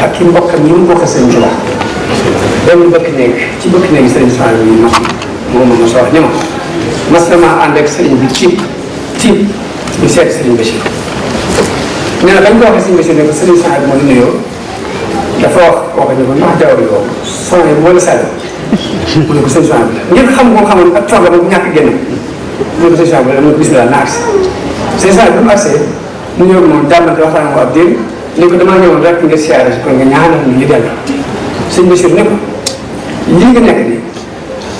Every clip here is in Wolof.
ak ki mbokkam yi mu bokk sëriñ Tuubaa benn bëkk néeg ci bëkk néeg sëriñ Tuubaa yi moom ma soo wax ni ma mas na maa ànd ak sëriñ bi tiib ñu seet sëriñ Bachir nee na bañ ko waxee sëriñ Bachir ne ko sëriñ Tuubaa moo la nuyoo dafa wax ne ko ndax jaww yow son yi moo la sàll mu ne ko sëriñ Tuubaa bi la ngir xam ko xamoon ak tooga bu ñàkk génn mu ne ko sëriñ Tuubaa bi la mu ne ko bisimilah na agsi sëriñ Tuubaa bi mu agsee mu ñëw moom jàmmante waxtaan ko ab diir ni ko damaa ñëwoon rek nga siyaare si kon nga ñaanal ñu dellu sëñ Bachir ne ko lii nga nekk nii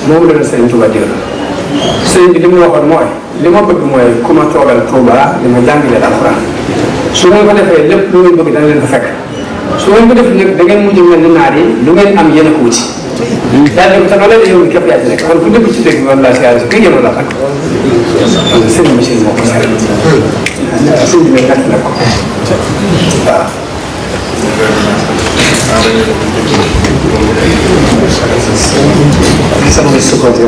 moom la sëriñ Touba digal sëriñ bi li mu waxoon mooy li ma bëgg mooy ku ma toogal Touba li ma jàngalee alxuraan su ngeen ko defee lépp lu ngeen bëgg dana leen ko fekk su ngeen ko def nag da ngeen mujj mel ni naar yi lu ngeen am yéen a ko wuti daal ne ko te loolee yow képp yaa ci nekk kon ku dëkk ci dëkk bi war laa siyaare si kuy yéen la takk sëriñ Bachir moo ko seet sëriñ bi nekk na ko waaw sama sukkandiku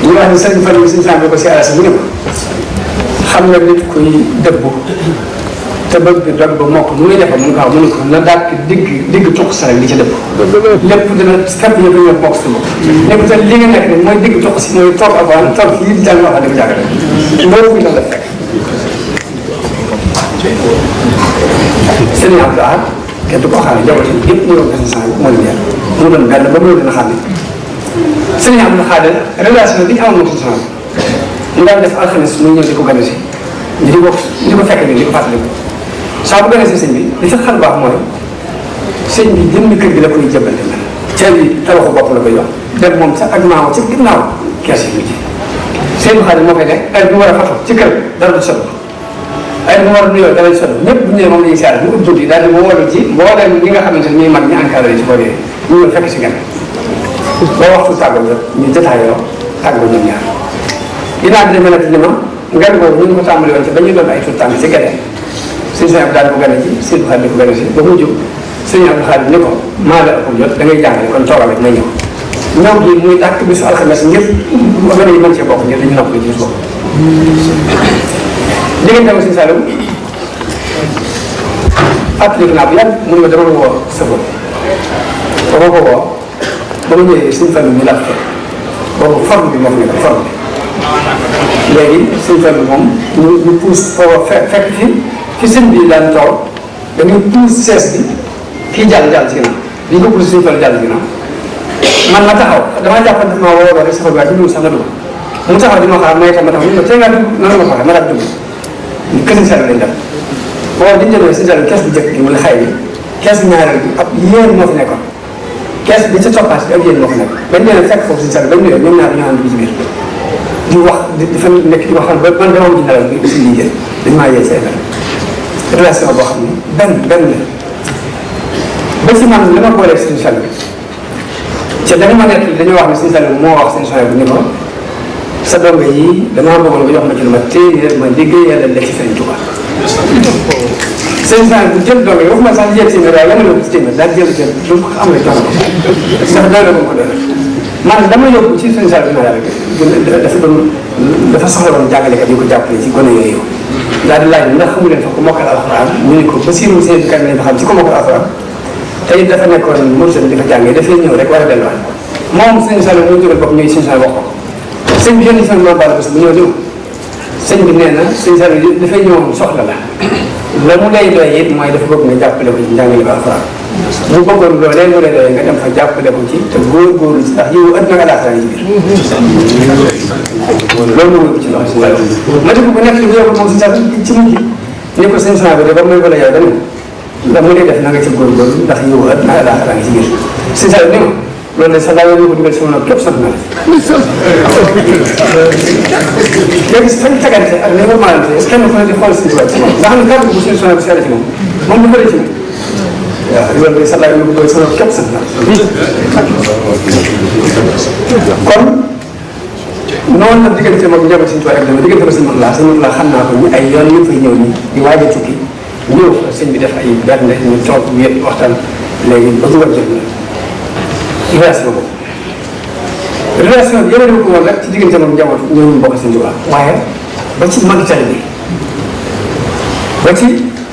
ñu wax ne sëriñ Fallou suñu sàmm ko si àll si mu ne ko xam nga nit kuy dëbbu te bëgg dog ba mokk mu ngi defar mu ne ko na dàkk digg tuq sa rek li ci dëpp lépp dina fépp ñu ko ñor mokk si bopp ne ko te li nga nekk ni mooy digg tuq si mooy toog avant toog fii di jàng wax di ko jàngale loolu fu ñu la fekk sëriñ Abdou Ahad kenn du ko xam ne jamono yëpp ñu doon gis saa moo leen mu doon benn ba mu dina xam ne sëriñ Abdou Ahad relation bi ñu amoon moom si mu daan def alxames muy ñëw di ko gane si di ko fekk ni di ko fàttaliku saa bu gane si sëñ bi li ci xel baax mooy sëñ bi jëmmi kër gi la koy jëbbante na ceeb bi tabaxu bopp la koy jox dem moom sax ak maaw ci ginnaaw kees yi mujj sëñ bi xaalis moo koy nekk ay bu war a fatu ci kër dara du solo ay bu war a nuyoo dara du solo ñëpp bu ñëwee moom la ñuy siyaare ñu ubbi yi daal di wóolu ci mbooleem ñi nga xamante ne ñuy mag ñi encadré ci boole ñu ñëw fekk si gan ba waxtu tàggoo jot ñu jotaayoo tàggoo ñoom ñaar dinaa dina mel ni ma ngan boobu ñu ngi ko tàmbali woon ci ba ñu doon ay tuut tànk ci gerte sëñ Abdou daal ko gane ci sëñ Xaadim ko gane si ba mu jóg sëñ Abdou Xaadim ni ko maa la ëpp jot da ngay jàngale kon toogal rek may ñëw ñëw gi muy tàkk bisu alxames ngir gone yi mën cee bokk ngir dañu nopp ci bis boobu diggante ma sëñ Saliou appliqué naa bu yàgg mu ne ma dama woo sëfër ba ma ko woo ba mu ñëwee sëñ Fallou ñu laaj ko boobu forme bi moo fi nekk forme bi léegi sëñ Fallou moom ñu pousse foofu fekk fi sëñ bi daan toog dañuy pousse sees bi kii jàll ci ginnaaw li ñu ko pousse sëñ Fallou jàll ci ginnaaw man ma taxaw damaa jàpp ne maa woo rek safar bi waaye ci dugub sax nga dugg mu taxaw di ma xaar may tam ma taxaw ni ma tey ngaa dugg noonu ma ko waxee ma daal dugg kër sëñ Saliou lañ dem boobu bi ñu demee sëñ Saliou kees bu njëkk bi wala xay bi kees bu ñaareel bi ab yéen moo fi nekkoon kees bi ca toppaas bi ak yéen moo fi nekk bañ leen fekk foofu sëñ Saliou bañ ñëwee ñoom ñaar ñoo ànd ci biir di wax di fa nekk di waxal ba man dama am ci nelaw bi aussi liggéey dañ maa yee seen relation boo xam ne benn la ba ci man li ma booleeg sëñ Saliou te dañu ma nekk dañoo wax ne sëñ Saliou moo wax sëñ Saliou ni ko sa dongo yi damaa bëggoon nga jox ma ci lu ma téeméer ma liggéey yàlla lekk ci Sëriñ Tuubaa sëñ Saliou bu jël dongo yi waxuma sax jël téeméer waaye yàlla na ko ci téeméer daal jël lu ko am rek jox ko ndax doy na ko doy man dama yóbbu ci sëñ Saliou dafa soxla woon jàngalekat yi ko jàppale ci gone yooyu daal di laaj ndax xamu leen fa ko mokkal alxuraan ñu ne ko ba siiru seen kan lañ fa xam ci ko mokkal alxuraan te it dafa nekkoon Mauritanie di fa jàngee dafay ñëw rek war a delluwaat moom sëñ Saliou ñoo jógal bopp ñuy sëñ Saliou wax ko sëñ bi yónni sama bala bés bu ñëw ñëw sëñ bi nee na sëñ Saliou dafay ñëw soxla la mu lay doy it mooy dafa bëgg nga jàppale ko ci njàngale ba alxuraan bu bëggoon loolee mu lay doy nga dem fa jàppale ko ci te góorgóorlu ci ndax yow ëpp na nga laata ci biir loolu moo ci loxo ma dégg ko nekk li yow moom sëñ Saliou ci mujj ni ko sëñ Saliou de ba muy bala yow dañu la mu lay def na nga ci góorgóorlu ndax yow ëpp na nga laata ci biir sëñ Saliou ni ma loolu sax daal ñu ko dugal sama nopp képp sant na la léegi sañ tegante ak ni normalement kenn ku ne di xool suñu ci moom nga xam ne kàddu bu suñu sonal bi seede ci moom lu bëri ci moom waaw loolu day sax daal ñu ko dugal sama nopp képp sant na kon noonu la diggante moom njaboot suñu tuwaay ak dama diggante ba sëñ Moussa xam naa ko ñu ay yoon ñu fay ñëw nii di waaj a tukki ñëw sëñ bi def ay berne ñu toog wéet waxtaan léegi ba dugal jot na relation bi yële ko woon rek ci diggante moom njaboot ñoo ñu bokk seen Tuubaa waaye ba ci magi tali bi ba ci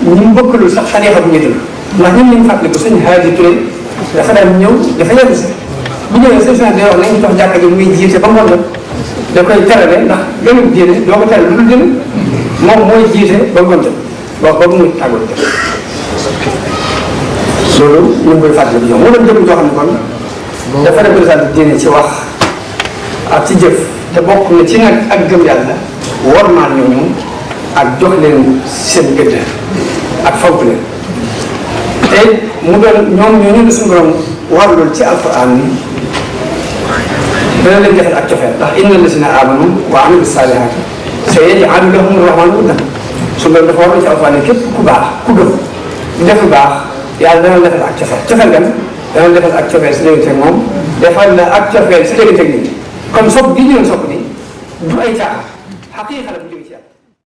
ñu mu bokkalul sax tariixa bu ñu dul ndax ñun lañ fàttaliku sëñ Haaji Touré dafa daan ñëw dafa yàgg si bu ñëwee sëñ Cheikh day wax nañ jox jàkka ji muy jiite ba ngoon nag da koy terale ndax gënul diine doo ko terale lu dul diine moom mooy jiite ba ngoon jot wax ba muy tàggoo loolu ñu ngi koy fàttaliku ñoom moo doon jëm joo xam ne kon dafa représenté diine ci wax ak ci jëf te bokk na ci nag ak gëm yàlla wormaal ñooñu ak jox leen seen gëdd ak fonk leen te mu doon ñoom ñooñu la suñu borom warlul ci alquran ni dana leen defal ak cofeel ndax inna alladina amanu wa amilu salihaati sayaj'alu lahum rahmanu wuddan suñu borom dafa warlul ci alquran ne képp ku baax ku gëm def lu baax yàlla dana defal ak cofeel cofeel gan dana defal ak cofeel si diggante moom defal la ak cofeel si diggante nit ñi kon sopp gi ñu leen sopp ni du ay caaxaan xaqiiqa la bu jóge ci yàlla